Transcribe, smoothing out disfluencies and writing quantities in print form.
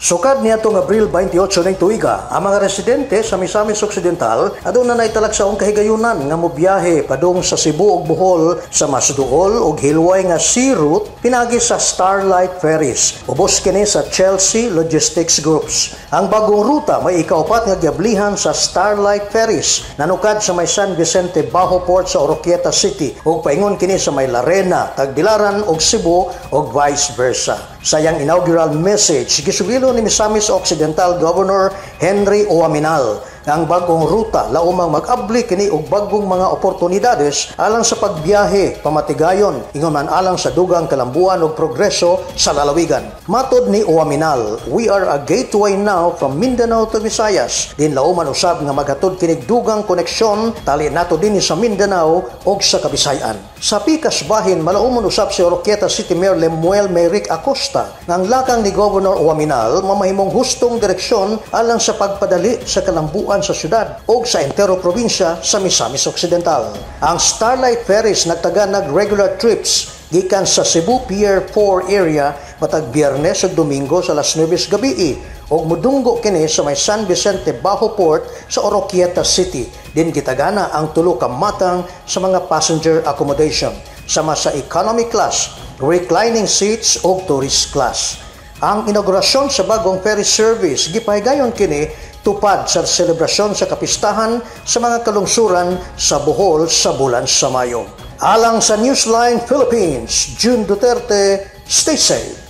Sukad niadtong Abril 28 ning tuiga, ang mga residente sa Misamis Occidental aduna nay talagsaong kahigayunan nga mobiyahe padung sa Cebu ug Bohol sa mas duol ug hilway nga sea route pinaagi sa Starlight Ferries. Ubos kini sa Chelsea Logistics Groups. Ang bagong ruta may ikaupat nga giablihan sa Starlight Ferries, nanukad sa may San Vicente Bajo Port sa Oroquieta City ug paingon kini sa may Larena, Tagbilaran ug Cebu ug vice versa. Sa iyang inaugural message, gisugilo ni Misamis Occidental Governor Henry Oaminal nga ang bagong ruta laumang mag-abli kini og bagong mga oportunidades alang sa pagbiyahe pamatigayon, ingon man alang sa dugang kalambuan ug progreso sa lalawigan. Matod ni Oaminal, "We are a gateway now from Mindanao to Visayas. Din lauman usab nga maghatod kinig dugang koneksyon tali nato dinhi sa Mindanao ug sa Kabisayan." Sa pikas bahin, malaumon usab si Oroquieta City Mayor Lemuel Merrick Acosta nga ang lakang ni Governor Oaminal mamahimong hustong direksyon alang sa pagpadali sa kalambuan sa syudad o sa entero probinsya sa Misamis Occidental. Ang Starlight Ferries nagtaga nag regular trips gikan sa Cebu Pier 4 area matag Biyernes ug Domingo sa alas 9 sa gabi ug mudunggo kini sa may San Vicente Bajo Port sa Oroquieta City. Din gitagana ang tulo ka matang sa mga passenger accommodation sama sa economy class, reclining seats ug tourist class. Ang inaugurasyon sa bagong ferry service gipahigayon kini tupad sa selebrasyon sa kapistahan sa mga kalungsuran sa Bohol sa bulan sa Mayo. Alang sa Newsline Philippines, June Duterte, stay safe.